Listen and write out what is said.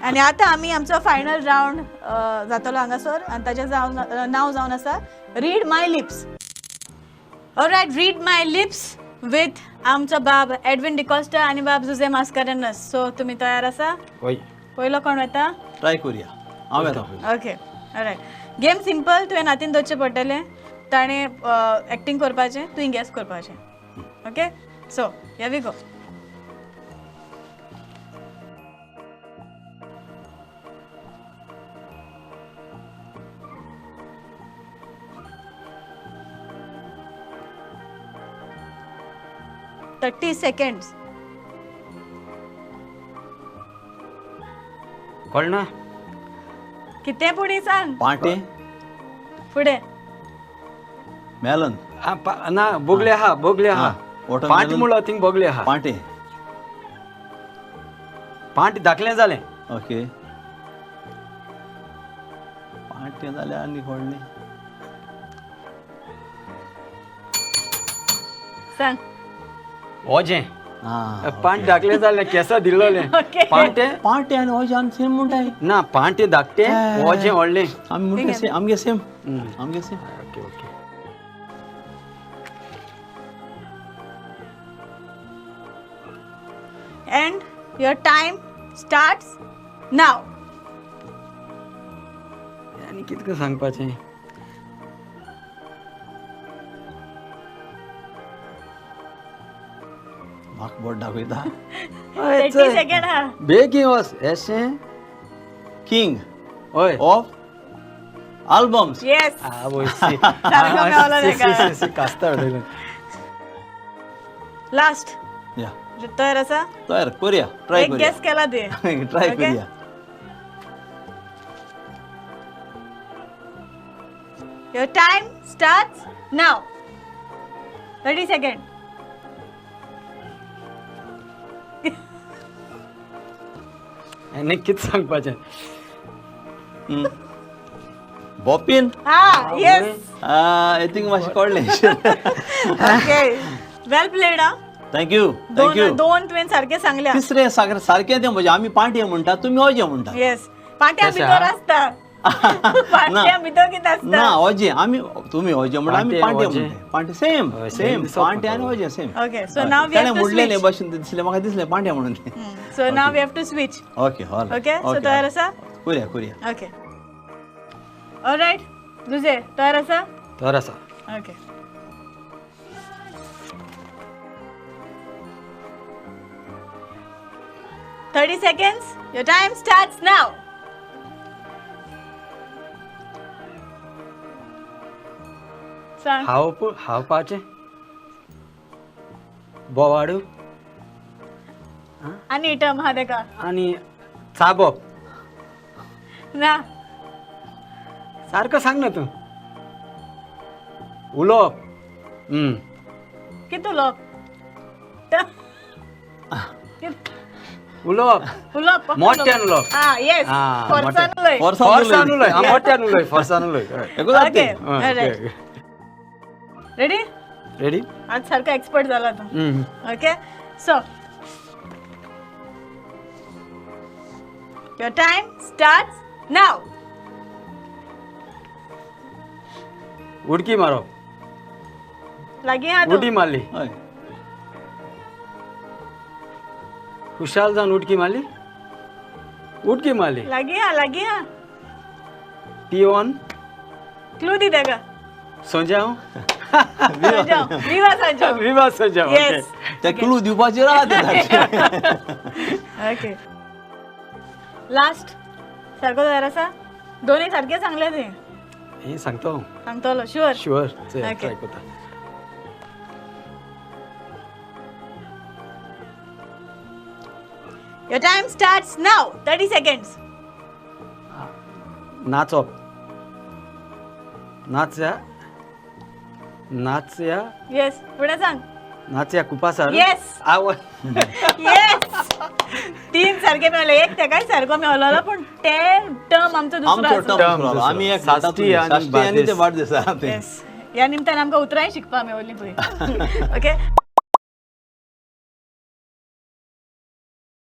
आनी आतां आमी आमचो फायनल रावंड जातलो हांगासर आनी ताचें जावन नांव जावन आसा read my lips. Alright, read my lips with आमचो बाब एडविन डिकॉस्टा आनी बाब जुजे मास्कारेनस. सो तुमी तयार आसा? हय. पयलो कोण वता? ट्राय करूया, हांव येता पयलो. Okay, all right. गेम सिंपल, तुवें नातीन दवरचें पडटलें, ताणें एक्टींग करपाचें, तुवें गॅस करपाचें. Okay, so here we go. 30 seconds. कळना. कितें फुडें सांग. पांटे. फुडें. मेलन. ना, बोगले आहा, बोगले आहा. पांट म्हणलो थिंग बोगले आहा. पांटे. पांट धाकलें जालें. ओके, पांटे जालें आनी व्हडलें. सांग. ओजें. पांट धाकलें जालें, केंसा दिल्लोलें. पांटे पांटे आनी ओजें आमी सेम म्हणटाय. ना, पांटे धाकटें, ओजें व्हडलें. आमी म्हणटा सेम, आमगे सेम, आमगे same. Okay okay. And your time starts now. आनी कितकें सांगपाचें? म्हाका बोट दाखयता. 30 सेकंड हा. बेगीन वच. एशें किंग हय ऑफ आल्बम्स. येस. आवय, सारको मेवलो तेका. कास्तार उडयलें. लास्ट. या, तयार आसा? तयार करूया, ट्राय एक करूया. गॅस केला तुवें. ट्राय करूया. Your time starts now. 30 second. आनी कितें सांगपाचें? बॉपीन. हा, येस. I think मातशें कळ्ळें. ओके, वेल प्लेड. हा, thank you, thank you. दोन तुवें सारकें सांगल्या. तिसरें सारकें तें म्हणजे आमी पांटे म्हणटा, तुमी ओजें म्हणटा. येस, पांट्या भितर आसता. पांट्या भितर कितें आसता? ना, ओजें आमी, तुमी ओजें म्हणटा, आमी पांटे म्हणटा. पांटे सेम सेम, पांटे आनी ओजें same. Okay, so now we have to switch. म्हणलें न्ही भाशेन दिसलें म्हाका, दिसलें पांटे म्हणून. So now we have to switch. Okay, all. Okay, so तयार आसा? करूया करूया. Okay, all right. जुजे तयार आसा? तयार आसा. Okay, 30 seconds. Your time starts now. हांव हांव पाचें बोवाडू आनी टर्म आहा तेका. आनी चाबप ना. सारको सांग ना तूं. उलोवप. कितें उलोवप? उलोवप, उलोवप, मोठ्यान उलोवप. हा, येस, फोर्सान उलय. फोर्सान उलय, मोठ्यान उलय, फोर्सान उलय. Okay, ready? Ready. आज सारको एक्सपर्ट जाला तूं. Okay, so your time starts now. उडकी मारप. लागीं आहा तूं. उडी मारली. खुशाल जावन उडकी मारली, उडकी मारली. लागीं आहा, लागीं आहा. पिवन क्लू दी तेका. सोंजाव, विवा सोंजाव, विवा सोंजाव. येस, ते क्लू दिवपाचेर आहा. Okay, last. सारको तयार आसा? दोनूय सारके सांगले तुवें. हें सांगतो, सांगतलो शुअर? शुअर. ट्राय करता. Your time starts now. 30 seconds. नाचप. नाचया, नाचया. येस, फुडें सांग. नाचया कुपासार. येस. येस, तीन सारके मेवले. एक तेकाय सारको मेवलोलो, पूण ते टर्म आमचो दुसरो. आमी एक साश्टी आनी ते वाडदिसा. येस, ह्या निमतान आमकां उतरांय शिकपाक मेवली पळय. ओके.